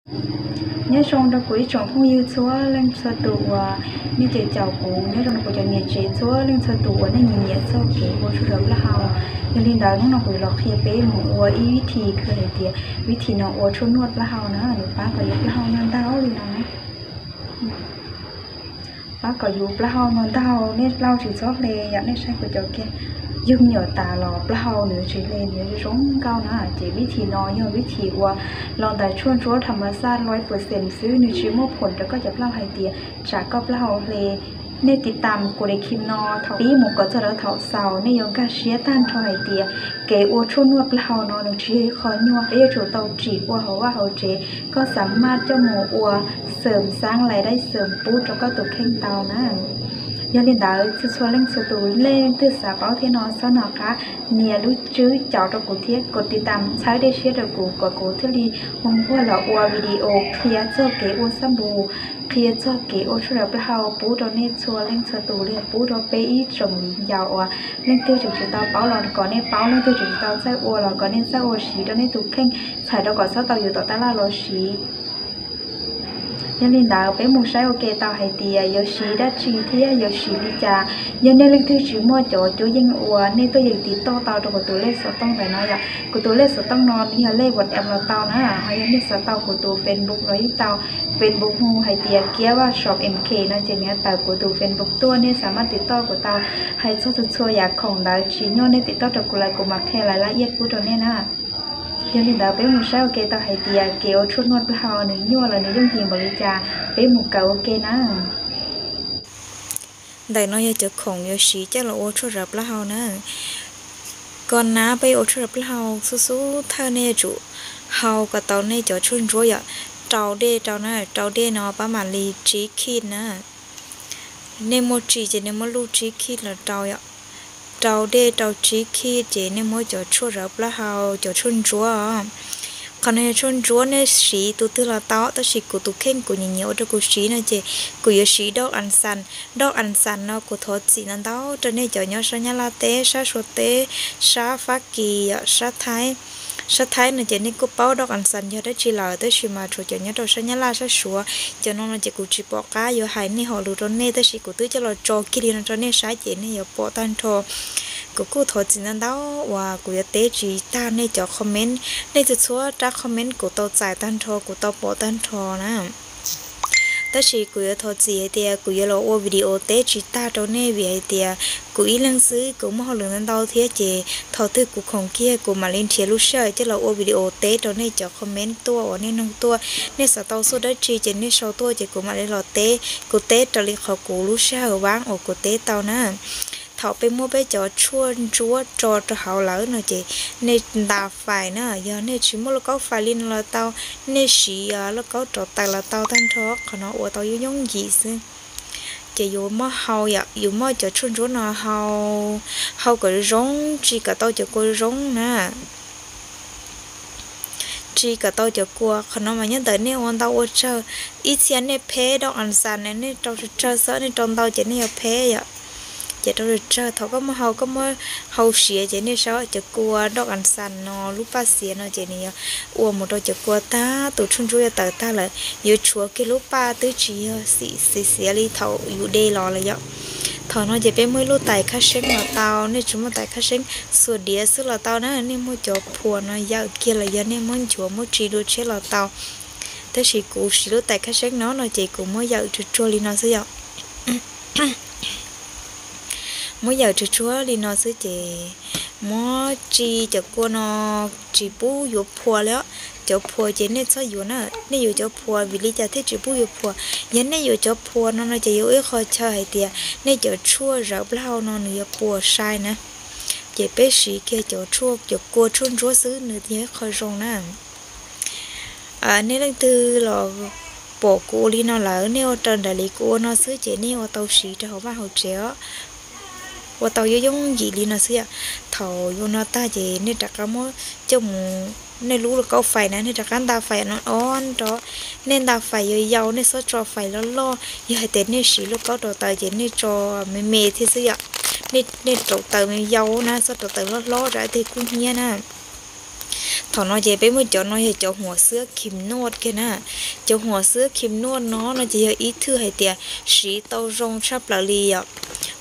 Nyob zoo rau kuv ib tsoom phooj ywg txhua leej txhua tus uas nej caum kuv, nyob zoo rau kuv cov niam tsev txhua leej txhua tus uas nej nyiam nyiam txog kev ua tshuaj zam plaub hau. Yog li ntawd hnub no kuv yuav los qhia peb mus ua ib vib thi kawg hais tias vib thi no ua tshuaj nuaj plaub hau na, nws pab kom yus plaub hau noj ntau li no na. Pab kom yus plaub hau noj ntau, nej plaub tsis txhob hle yom, nej saib kuv cov kiag, yug me nyuam tas los plaub hau nws tsis hle, nws zoo nkauj na. Ces vib thi no yog vib thi uas los ntawm tshuaj ntsuab tham mas xaj loj pua xees xwb, nws tsis muaj phoom rau koj cov plaub hau hais tias tsam koj plaub hau hle. Nej tiv tam kuv daim clip no thaum pib mus kom txog rau thaum xaus, nej yuav nkag siab tag nrho hais tias kev ua tshuaj nuaj plaub hau no nws tsis yog ib qho nyuaj, peb yuav tsum tau tsim ua hauv vaj hauv tsev, koj xam maj coj mus ua xeem xaab lais dai xeem pub rau koj tus kheej tau na. Yog li ntawd txhua txhua leej txhua tus, leej twg xav paub thiab no txhob nco qab nias lub tswb caum rau kuv thiab kov tiv tam txhawb dej siab rau kuv kom kuv thiaj li hu nquag los ua video qhia txog kev ua xab npum, qhia txog kev ua tshuaj zam plaub hau pub rau nej txhua leej txhua tus li, pub rau peb ib tsoom viv ncaus uas leej twg tseem tsis tau paub los kom nej paub, leej twg tseem tsis tau txawj ua los kom nej txawj ua siv rau nej tus kheej, txhawm rau kom txhob tau yuav tom tab laj los siv. Yog li ntawd peb mus saib ua ke tau hais tias yuav siv dab tsi thiab yuav siv li cas. Yog nej leej twg tsis muaj cov cuab yeej uas nej tuaj yeem tiv toj tau rau kuv tus lej xov tooj ntawm no yom, kuv tus lej xov tooj no nws yog lej WhatsApp los tau na, ho yog nej xav tau kuv tus Facebook los yeej tau, Facebook hu hais tias Kiab Vaj Shop M K no ces nws tawm kuv tus Facebook tuaj, nej xam maj tiv toj kuv tau. Hais txog txhua txhua yam khoom ntawd tsis nyuaj, nej tiv toj rau kuv lawm kuv mam qhia lais laj iaj pub rau nej na. Yog li ntawd peb mus saib ua ke tau hais tias kev ua tshuaj nuaj plaub hau nws nyuaj los nws yooj yim npaum li cas, peb mus kawm ua ke na. Ntawm no yog cov khoom yuav siv coj los ua tshuaj zam plaub hau na. Koj nab peb ua tshuaj zam plaub hau xub xub thawj nej yuav tsum hau kom tau nej cov tshuaj ntsuab yom, rau dej rau na, rau dej no pab mam li tsib khij na. Nej muaj tsi ces nej muab luj tsib khij los rau yom. Rau dej rau tsib khij ces nej muab cov tshuaj zam plaub hau, cov tshuaj ntsuab. Qhov no yog tshuaj ntsuab, nej siv tus twg los tau, tab sis kuv tus kheej kuv nyiam nyiam ua rau kuv siv no ces kuv yuav siv doj as xas. Doj as xas no kuv thov txim ntau ntau rau nej cov nyob sab Nyab Laj teb, sab Suav teb, sab Fab Kis, sab Thaib. Sab Thaib no ces nej kuj paub doj as xas yog dab tsi lawm, tab sis mas tshuav cov nyob rau sab Nyab Laj sab Suav, cov no no ces kuv tsis pom qab yuav hais nej hauv lus rau nej, tab sis kuv twb coj los tso kiag li no rau nej saib ces nej yuav pom tag nrho. Kuv kuj thov txim ntau ntau uas kuv yuav teb tsis tag nej cov comment, nej txhua txhua rab comment kuv tau txais tag nrho, kuv tau pom tag nrho na. Tab sis kuv yuav thov txim hais tias kuv yuav los ua video teb tsis tag rau nej vim hais tias kuv ib leeg xwb kuv muaj hauj lwm ntau ntau thiab ces thaum twg kuv khoom kiag kuv mam li nrhiav lub sij hawm coj los ua video teb rau nej cov comment tuaj uas nej nug tuaj. Nej xav tau xub dab tsi ces nej sau tuaj ces kuv mam li los teb, kuv teb raws li qhov kuv lub sij hawm vaab uas kuv teb tau na. Thaum peb muab peb cov tshuaj ntsuab tso rau hauv lawm no ces nej nta fais na, yog nej tsis muaj lauj kaub fais li no los tau, nej siv lauj kaub rov taws los tau tag nrho, qhov no ua tau yooj yooj yim xwb. Ces yus muab hau, yus muab cov tshuaj ntsuab no hau, hau kom zoo, tsis kom tau cov kua zoo na. Tsis kom tau cov kua, qhov no mas nyob ntawm nej ua ntau ua tsawg. Ib txhia nej pheb doj as xas na, nej rau tsawg tsawg xwb, nej rau ntau ces nej yuav pheb yom. Ces rau tsawg tsawg, thaum koj muab hau, koj muab hau siav ces nej saib cov kua doj as xas no lub paj xiav no ces nws yuav ua mus rau cov kua tag, tus tshuaj ntsuab yuav tawm tag lawm, yuav tshuav kiag lub paj twb tsis yog xim xiav xiav li thaum yus de los lawm yom. Thaum no ces peb muaj ib lub tais khab seeb los tau, nej tsis muaj tais khab seeb, xuas diav xwb los tau na, nej muaj cov phuam no yawm kiag los yog nej muab nchuav muab tsi dua tshiab los tau. Tab sis kuv siv lub tais khab seeb no no ces kuv muab yawm tsuag tsuag li no xwb yom. Muab yawm tsuag tsuag li no xwb ces muab tsi cov kua no, tsis pub yuav phuas li os. Cov phuas ces nej txhob yuav na, nej yuav cov phuas vim li cas thiaj tsis pub yuav phuas? Yog nej yuav cov phuas no no ces yog ib qho chaw hais tias nej cov tshuaj zawv plaub hau no nws yuav puas sai na. Ces peb siv kiag cov tshuaj, cov kua tshuaj ntsuab xwb nws yog ib qho zoo na. Nej leej twg los pom kuv ua li no lawm, nej ua raws nraim li kuv ua no xwb ces nej ua tau siv rau hauv vaj hauv tsev os. Ua tau yooj yooj yim li no xwb yom. Thaum yuav no tag ces nej rov qab muab coj mus, nej lub lauj kaub fais na, nej rov qab nta fais no ob nrov. Nej nta fais yau yau, nej txhob tso fais loj loj. Yog hais tias nej siv lauj kaub rau taws ces nej tso me me thiab xwb yom. Nej rau taws me yau na, txhob rau taws hlob hlob rau tej kub hnyiab na. Thaum no ces peb muab cov no yog cov huam xwb khim nuaj kiag na. Cov huam xwb khim nuaj no no ces yog ib thwj hais tias siv tau zoo tshaj plaws li yom.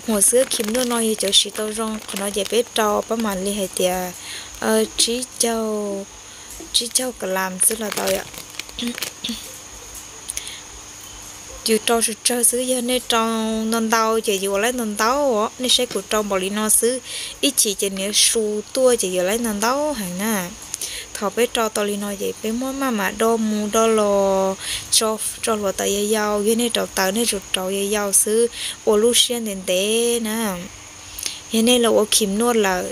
Huam xwb khim nuaj no yog cov siv tau zoo. Qhov no ces peb rau pab mam li hais tias tsib caug, tsib caug ka las xwb los tau yom. Yus rau tsawg tsawg xwb, yog nej rau ntau ntau ces yus ua laib ntau ntau os. Nej saib kuv rau npaum li no xwb, ib chim ces nws yuav su tuaj ces yus laib ntau ntau heev na. Thaum peb rau tau li no ces peb muab maj mam do mus do los tso hluav taws yau yau. Yog nej rauv taws nej tsum rauv yau yau xwb, ua lub siab ntev ntev na. Yog nej los ua khim nuaj lawm,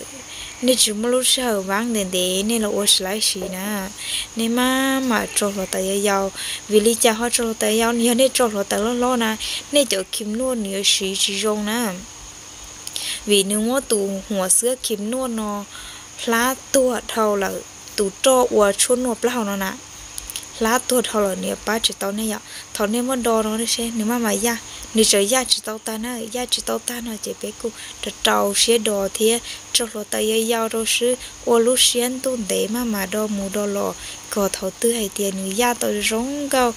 nej tsis muaj lub sij hawm vaab ntev ntev nej los ua tsis laib siv na, nej maj mam tso hluav taws yau yau. Vim li cas ho tso hluav taws yau? Yog nej tso hluav taws loj loj na, nej cov khim nuaj nws yuav siv tsis zoo na. Vim nws muab tus huam xwb khim nuaj no hlab tuag dhau lawm, tus roj ua tshuaj nuaj plaub hau no na, hlab tuag dhau lawm nws yuav pab tsis tau nej yom. Thaum nej muab do no seb nws maj mam yaj, nws tseem yaj tsis tau tag na, yaj tsis tau tag no ces peb kuj rau rau siab do thiab tso hluav taws yau yau rau xwb, ua lub siab ntuj ntev maj mam do mus do los kom thaum twg hais tias nws yaj tau zoo nkauj.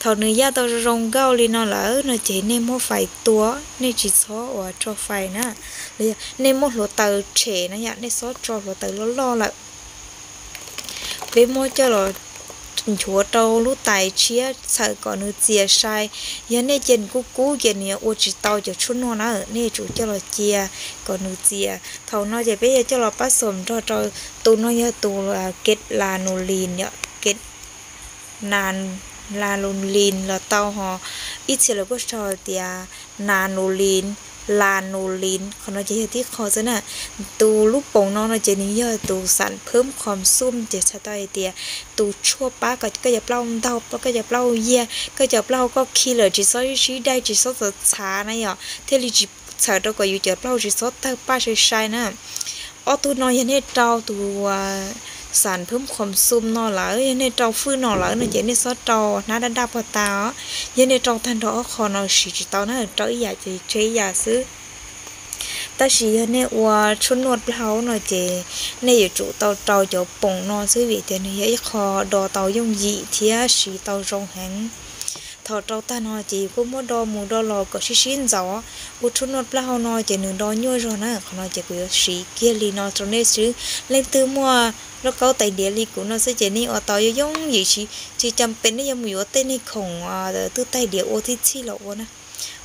Thaum nws yaj tau zoo nkauj li no lawm no ces nej muab fais tua, nej tsis txhob uas tso fais na. Nej muab hluav taws tshem na yom, nej txhob tso hluav taws loj loj lawm. Peb muab coj los nchuav rau lub tais tshiab txhawm kom nws txias sai. Yog nej cia nws kub kub ces nws yuav ua tsis tau cov tshuaj nuaj na, nej yuav tsum coj los cia kom nws txias. Thaum no ces peb yuav coj los pab xom nrog rau, tus no yog tus kev lanolin, kev lanolin los tau ho ib txhia lawv kuj sau tias nanolin, lanolin, qhov no ces yog tib qho xwb na. Tus lub poom no no ces nws yog tus xam phwm khom xum ces txhais tau hais tias tus tshuaj pab kom koj cov plaub hau ntaug, koj cov plaub hau yiag, koj cov plaub hau koj khi lawm tsis txhob sib daig tsis txhob txhav txhav na yom, thiaj li tsis txhawm rau kom yus cov plaub hau tsis txhob tawg paj sai sai na. Ob tug no yog nej rau tus xam phwm khom xum no lawm, yog nej rau fwj no lawm no ces nej txhob rau hnab daj daj puag ta os. Yog nej rau tag nrho ob qho no siv tsis tau na, rau ib yam ces tseg ib yam xwb. Tab sis yog nej ua tshuaj nuaj plaub hau no ces nej yuav tsum tau rau cov poom no xwb vim tias nws yog ib qho do tau yooj yim thiab siv tau zoo heev. Thaum rau tag no ces yus kuj muab do mus do los kom sib sib ntxaus. Ua tshuaj nuaj plaub hau no ces nws do nyuaj zog na, qhov no ces kuv yuav siv kiag li no rau nej xwb. Leej twg muaj lauj kaub tais diav li kuv no xwb ces nej ua tau yooj yooj yim, tsis, tsis cam pees nej yuav mus yuav tej neeg khoom twb tais diav ua tib txhij los ua na.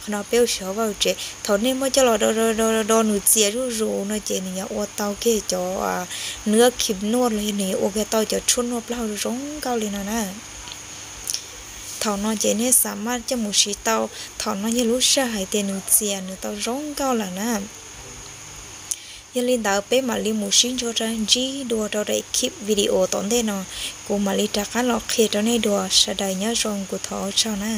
Qhov no peb ua siv hauv vaj hauv tsev, thaum nej muab coj los do do do nws txias zuj zus no ces nws yuav ua tau kiag cov nws khim nuaj los yog nws yuav ua kiag tau cov tshuaj nuaj plaub hau zoo nkauj li no na. Thaum no ces nej xa maj coj mus siv tau. Thaum no yog lub sij hawm hais tias nws txias nws tau zoo nkauj lawm na. Yog li ntawd peb mam li mus sib ntsib dua rau daim video tom ntej no, kuv mam li rov qab los qhia rau nej dua. Sawv daws nyob zoo, kuv thov ua tsaug na.